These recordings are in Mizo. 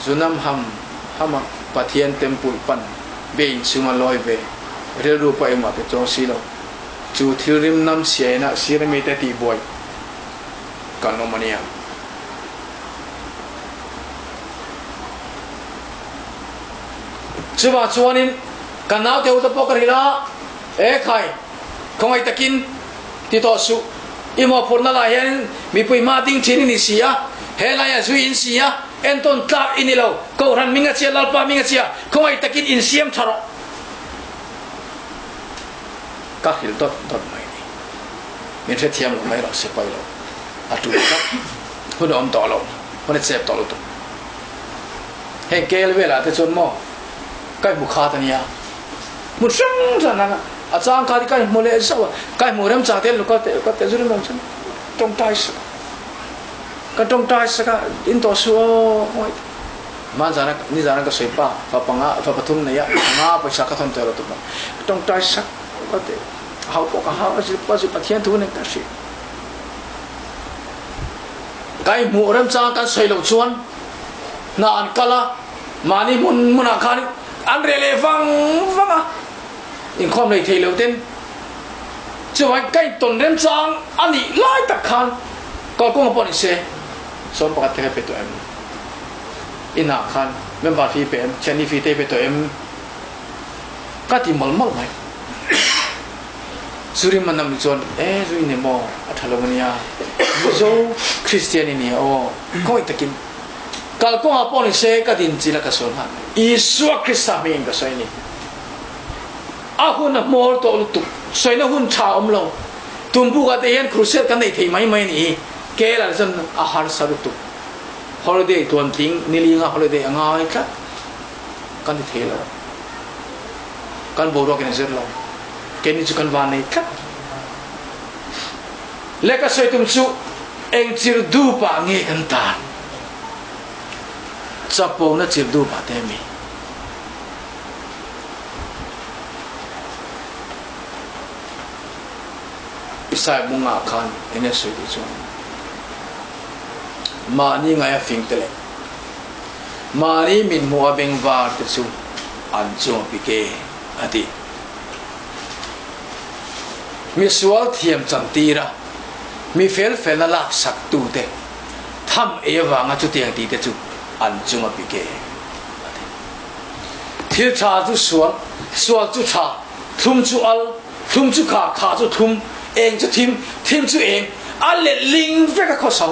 Zunam ham ham a Pathian temple pan be inchhunga lawi ve rilru pawh engmah pe chuang si lo. Chu thil rim nam siaina sir mite tihbuai kan awm a nia. Chuvang chuanin ka naute ho te pawh ka hrilh a, E khai, khawngaih takin ti tawh suh, i mawhphurhna lah hianin mipui hma ding thin i ni si a, he laiah zui in si a, entawn tlak i ni lo, Kohhran hming a chia, Lalpa hming a chia, khawngaih takin insiam tha rawh. Ka hrilh dawt dawt mai ni. Min hrethiam lo mai rawh se pawi lo. A tul tlat. Hun a awm tawh lo. Hun a chep tawh lutuk. Heng kel velah te chuan maw ka hmu khat a nia. Hmun hrang hrang a a chang kha ka hmu leh zauh a. Ka hmu rem chang te luka te ka te zurin awm chuan tawngtai sak a. Ka tawngtai sak a in tawh suh aw. Hmanzana nizana ka sawi pa fa panga fa pathum nei a panga pawisa ka thawn tel a tum a. Ka tawngtai sak ka ti hau pawh ka hau a zir pawh a zir Pathian thu nen ka hrilh. Ka inhmuh remchang kan sawi loh chuan hna an kal a, mahni hmun hmunah khan an reh leh vang vang a, inkhawm lei thei lo ten chuvangin ka intawn remchang a nih lai tak khan kalkawnga pawh ni se sawm pakhat te kha pe tawh em? Inah khan member fee pe em? Thianni fee te pe tawh em? Ka ti mawlh mawlh mai. Zuri man am chuan e zu in emaw a tha lo ania Mizo Kristian i nia aw khawi takin kalkawngah pawh ni se ka din chila ka sawi nghal mai Isua Krista hmingin ka sawi a ni a hun a hmawr tawh lutuk sawina hun tha awm lo Tumbukah te hian crusade kan nei thei mai mai a ni hi Kerala chuan a harsa lutuk holiday tuantling nilinga holiday a ngai tlat kan ti thei lo. Kan boruak in a zir lo. Keini chu kan van nei tlat. Le ka sawi tum chu eng chir dup ah nge kan tan? Chapo na chir dup ah te mi? Isai mungah khan enge sawi tih chuan mahni ngai a fing te leh Mahni min hmuh a bengvar te chu an chuang pik e, a ti. Misual thiam chantir a, mi fel felna lak sak tu te tham ei avanga chutiang tih te chu an chung a pik e, a ti. Thil tha chu sual, sual chu tha, thlum chu al, thlum chu kha, kha chu thlum, eng chu thim, thim chu eng, a letling vek a khawsa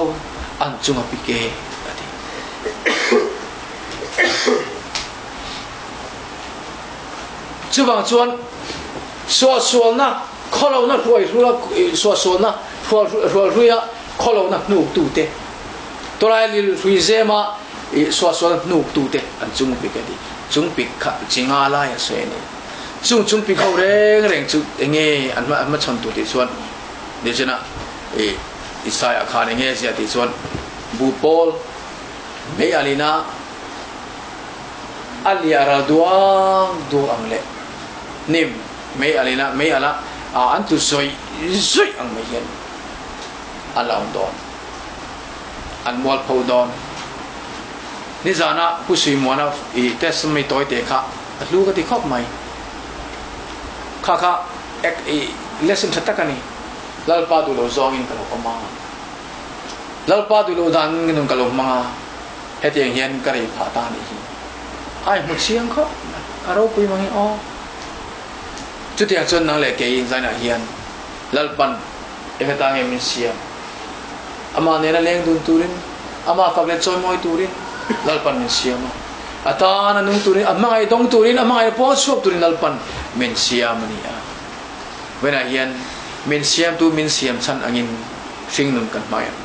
an chung a pik e, a ti. Chuvang chuan suahsualna khawlohna hruai hrula suahsualna hrual hruia khawlohna hnuktute tawlai lil hrui zema suahsualna hnuktute an chungpik a ti. Chungpik kha chinga lai a sawi a ni. Chung chungpik ho reng reng chu enge an hmachhawn tur tih chuan nichina Isaiah khan enge a ziah tih chuan Buhpawl mei alina a liah ral duang duang ang leh hnim mei alina mei ala an tlu zawih zawih ang mai hian an la awm dawn, an mualpho dawn. Nizana Pu Suimuana i testimony tawi te kha a hlu ka ti khawp mai. Kha kha ek i lesson tha tak a ni. Lalpa duh lo zawngin ka lo awm a. Lalpa duh loh dan nun ka lo hmang a, hetiang hian ka rei phah ta anih hi. A inhmu chiang khawp mai, a ropui mang hi aw. Chutiang chuan nang leh kei zainah hian Lalpan eng atan nge min siam? Amah nena leng dun turin, amah fak leh chawimawi turin Lalpan min siam a. A tan a nung turin, a hmangaih dawng turin, a hmangaih pawl chhuak turin Lalpan min siam a ni a. Vawiinah hian min siamtu min siam chhan angin hringnun kan hmai ang.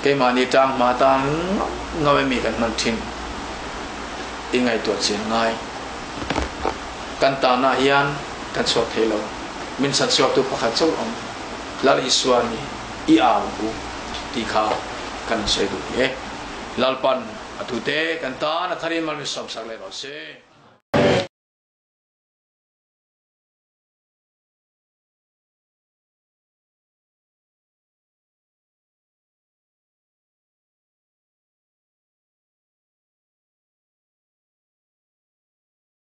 Keimahni tang hma tan ngau ngau emi kan hman thin i ngaihtuah chian ngai. Kan tanah hian kan chhuak thei lo. Min chhan chhuaktu pakhat chauh awm Lal Isua ni i au ang u tih kha kan insawi duh hle. Lalpan a tute kan tan a tharin mal min sawmsak leh rawh se.